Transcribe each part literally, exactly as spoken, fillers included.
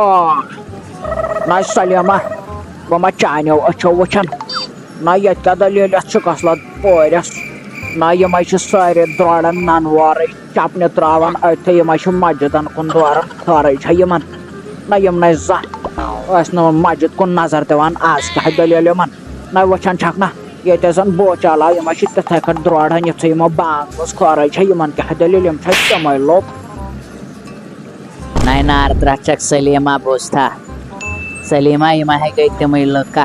آ، نہ سلیمہ، بہٕ ما چانیو أچھو وٕچھان؟ نہ ییٚتہِ کیٛاہ دٔلیٖل، یَتھ چھُ غفلت پورِس؟ نہ یِمَے چھِ سٲری درٛوڑان نَنہٕ وورٕے چپنہِ ترٛاوان أتھۍ، یِمَے چھِ مسجدن کُن دوران، خٲرٕے چھےٚ یِمن۔ نہ یِم نَے زانٛہہ ٲسۍ نہٕ مسجد کُن نظر دِوان، آز کیٛاہ دٔلیٖل یِمن؟ نہ وٕچھان چھکھ نہ، ییٚتہِ زن بوچالا یِمَے چھِ تِتھَے کٔٹھۍ درٛوڑان، یِژھٕے یِمو بانٛگ وٲژ، خٲرٕے چھےٚ یِمن، کیٛاہ دٔلیٖل؟ یِم چھےٚ تِمَے لوٗکھ۔ نَے نار ترٛٹھ چھکھ سلیمہ، بوزتھا؟ سلیمہ، یِم ہا گٔے تِمٕے لُکھ،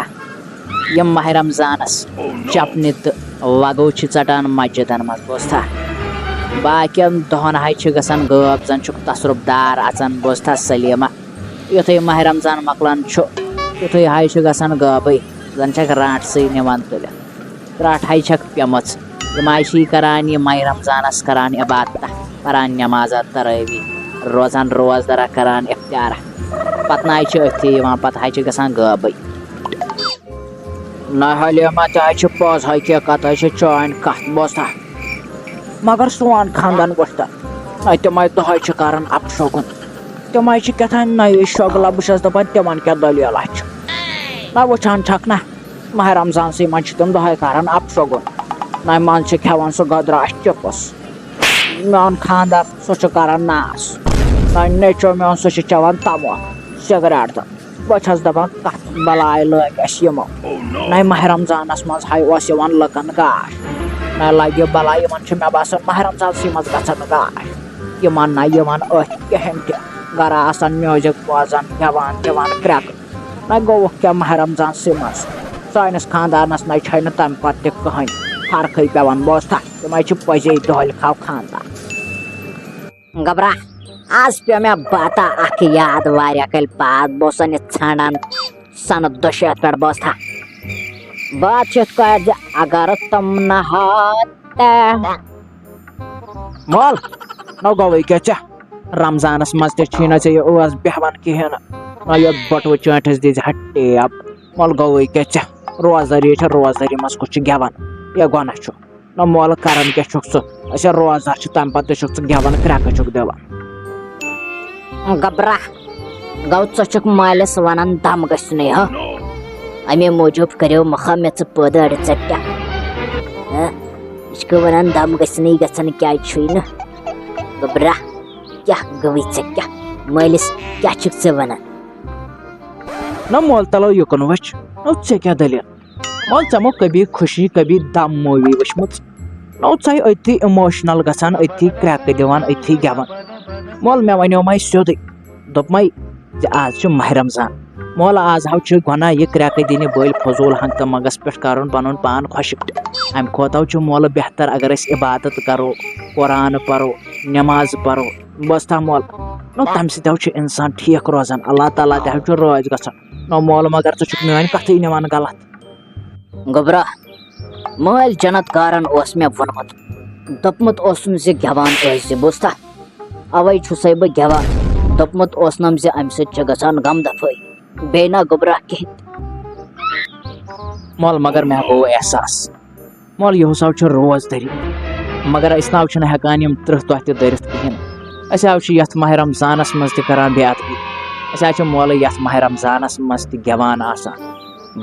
یِم ماہِ رمضانس چپنہِ تہٕ وگو چھِ ژٹان مسجدن منٛز، بوزتھا؟ باقین دۄہن ہاے چھِ گژھان غٲب، زن چھُکھ تصرُف دار اژان، بوزتھا سلیمہ؟ یُتھُے ماہِ رمضان مۄکلان چھُ، تیُتھُے ہاے چھُ گژھان غٲبٕے، زن چھکھ رانٛٹسٕے نِوان تُلِتھ۔ ترٛٹھ ہاے چھکھ پیمٕژ۔ یِم ہاے چھِ کران یہِ ماہِ رمضانس کران عبادتہ، پران نمازہ ترٲوی، روزان روزدرہ، کران افطارہ۔ پتہٕ نہ ہاے چھِ أتھی یِوان، پتہٕ ہاے چھِ گژھان غٲبٕے۔ نہ حلیمہ، تہِ ہاے چھِ پوٚز، حقیٖقت ہاے چھِ چٲنۍ کتھ، بوزتھا؟ مگر سون خاندان وٕچھتہٕ، نہ تِمے دۄہے چھِ کران اپشوگُن۔ تِمے چھِ کیٛاہ تام نَیہِ شۄگلہ، بہٕ چھَس دَپان تِمن کیٛاہ دٔلیٖلہ چھِ۔ نہ وٕچھان چھکھ نہ، ماہِ رمضانسٕے منٛز چھِ تِم دۄہے کران اپشوگُن۔ نہ منٛز چھِ کھٮ۪وان سُہ گدراش چپس۔ میون خاندار سُہ چھُ کران ناس۔ نہ نیٚچو میون سُہ چھُ چٮ۪وان تموکھ، سگریٹ تہٕ بہٕ چھَس دَپان، کَتھ بَلایہِ لٲگۍ اَسہِ یِمو؟ نَے ماہِ رمضانَس منٛز ہاے اوس یِوان لُکَن گاش۔ نَے لَگہِ بَلاے، یِمَن چھُ مےٚ باسان ماہِ رمضانسٕے منٛز گژھن گاش۔ یِمَن نَے یِوان أتھۍ کِہیٖنۍ تہِ۔ گَرا آسان میوٗزِک بوزان، گٮ۪وان دِوان کرٛٮ۪کہٕ۔ نَے گوٚوُکھ کیٛاہ ماہِ رمضانسٕے منٛز؟ سٲنِس خاندانَس نَے چھَے نہٕ تَمہِ پَتہٕ تہِ کٕہٕنۍ فرقٕے پٮ۪وان۔ بوزتھا، تِمَے چھِ پٔزے دۄہلہِ کھاو خاندان۔ گوٚبرا، آز پیوٚو مےٚ باتہ اکھ یاد، واریاہ کٲلۍ بعد بہٕ اوسُس یہِ ژھانڈان سنہٕ دُشیت پٮ۪ٹھ، بوزتھا؟ بات چھِ یِتھ کٲٹھۍ زِ اگر تم نہ ہوتے۔ مول، نو گوٚوٕے کیٛاہ ژےٚ؟ رمضانس منٛز تہِ چھُے نہٕ ژےٚ یہِ ٲس بیہوان کِہیٖنۍ نہٕ۔ نہ یتھ بٹوٕ چٲنٛٹھِس دِژ ہا ٹیب۔ مول، گوٚوٕے کیٛاہ ژےٚ؟ روزدٲری چھےٚ، روزدٲری منٛز کُس چھُ گٮ۪وان؟ یہِ گۄناہ چھُ۔ نہ مولہٕ، کران کیٛاہ چھُکھ ژٕ؟ أسۍ ہے روزدار چھِ، تَمہِ پَتہٕ تہِ چھُکھ ژٕ گٮ۪وان، کرٛٮ۪کہٕ چھُکھ دِوان۔ گبرا، گوٚو ژٕ چھُکھ مٲلِس وَنان دَم گٔژھنٕے، ہا؟ اَمے موٗجوٗب کٔرِو مۄخہ مےٚ ژٕ پٲدٕ اَڑِ ژَٹہِ۔ ہا؟ یہِ چھُکھ وَنان دَم گٔژھنٕے گژھن، کیٛازِ چھُے نہٕ؟ گبرا، کیٛاہ گوٚوُے ژےٚ کیٛاہ؟ مٲلِس کیٛاہ چھُکھ ژٕ وَنان؟ نہ مول، تَلو یُکُن وٕچھ، نہ ژےٚ کیٛاہ دٔلیٖل؟ مول، ژےٚ مو کبھی خوشی کبھی غم مووی وٕچھمٕژ؟ نو ژے أتھی emotional گژھان، أتھی کرٛٮ۪کہٕ دِوان، أتھی گٮ۪وان۔ مول، مےٚ وَنیومَے سیوٚدُے، دوٚپمَے زِ آز چھُ ماہِ رمضان۔ مول، آز ہاو چھُ گۄناہ یہِ کرٛٮ۪کہٕ دِنہِ بٔلۍ فضوٗل ہنٛگتہٕ منٛگَس پٮ۪ٹھ کَرُن پَنُن پان خۄشِک۔ اَمہِ کھۄتہٕ چھُ مولہٕ بہتر اگر أسۍ عبادت کَرو، قرآن پَرو، نٮ۪ماز پَرو۔ بوزتھا مول؟ نو تَمہِ سۭتۍ ہاو چھُ اِنسان ٹھیٖک روزان، اللہ تعالیٰ تہِ ہاو چھُ رٲضۍ گژھان۔ نو مول، مگر ژٕ چھُکھ میٛٲنۍ کَتھٕے نِوان غلط۔ گوٚبرا، مٲلۍ جنت کارن اوس مےٚ ووٚنمُت، دوٚپمُت اوسُم زِ گٮ۪وان ٲسۍ زِ، بوٗزتھا؟ اوے چھُسے بہٕ گٮ۪وان۔ دوٚپمُت اوسنم زِ امہِ سۭتۍ چھِ گژھان غم دفٲیی۔ بیٚیہِ نہ گوٚبرا کِہیٖنۍ۔ مول، مگر مےٚ گوٚو احساس۔ مول، یِہُس ہاو چھُ روزدٔری، مگر أسۍ ناو چھِنہٕ ہٮ۪کان یِم تٕرٛہ دۄہ تہِ دٔرِتھ کِہیٖنۍ۔ أسۍ ہاو چھِ یَتھ ماہِ رمضانَس منٛز تہِ کَران بے ادبی۔ أسۍ ہاو چھِ مولہٕ یَتھ ماہِ رمضانَس منٛز تہِ گٮ۪وان آسان،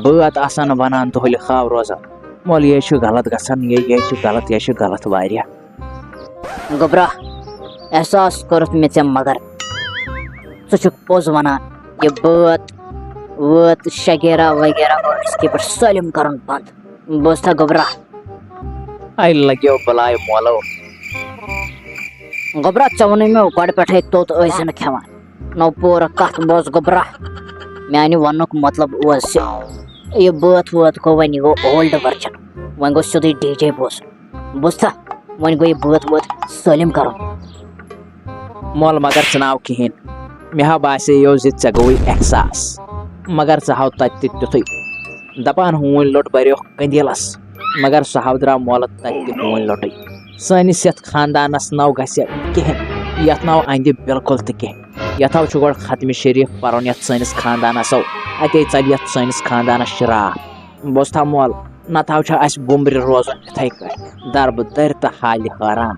بٲتھ آسان وَنان، دۄہلہِ خاو روزان۔ مول، یہِ چھُ غلط گژھان، یہِ، یہِ چھُ غلط، یہِ چھُ غلط واریاہ۔ گوٚبرا، احساس کوٚرُتھ مےٚ ژےٚ، مگر ژٕ چھُکھ پوٚز وَنان، یہِ بٲتھ وٲتھ شگیرہ وغیرہ اور اس کے پٮ۪ٹھ سٲلِم کَرُن بنٛد۔ بوٗزتھا گوٚبرا؟ اَے لَگیو بَلاے مولو۔ گوٚبرا، ژےٚ ووٚنُے مےٚ گۄڈٕ پٮ۪ٹھَے توٚت ٲسۍ زِ نہٕ کھٮ۪وان۔ نو پوٗرٕ کَتھ بوز گوٚبرا۔ میٛانہِ وَننُک مطلب اوس زِ یہِ بٲتھ وٲتھ گوٚو وۄنۍ، یہِ گوٚو old version۔ وۄنۍ گوٚو سیوٚدُے ڈی جے بوزُن۔ بوٗزتھا؟ وۄنۍ گوٚو یہِ بٲتھ وٲتھ سٲلِم کَرُن۔ مول، مگر ژٕ ناو کِہیٖنۍ۔ مےٚ ہا باسییو زِ ژےٚ گوٚوُے احساس، مگر ژٕ ہاو تَتہِ تہِ تیُتھُے۔ دَپان ہوٗنۍ لوٚٹ بَریوکھ قٔندیٖلَس، مگر سُہ ہاو درٛاو مولہٕ تَتہِ تہِ ہوٗنۍ لوٚٹٕے۔ سٲنِس یَتھ خاندانَس ناو گژھِ کِہیٖنۍ، یَتھ ناو اَندِ بِلکُل تہِ کِہیٖنۍ۔ یَتھ ہاو چھُ گۄڈٕ ختمِ شریٖف پَرُن یَتھ سٲنِس خاندانَس، اَتے ژَلہِ یَتھ سٲنِس خاندانَس شرٛاپھ۔ بوٗزتھا مول، نَتہٕ ہاو چھُ اَسہِ بُمبرِ روزُن یِتھَے کٔٹھۍ، دَربہٕ دٔرۍ تہٕ حالہِ حٲران۔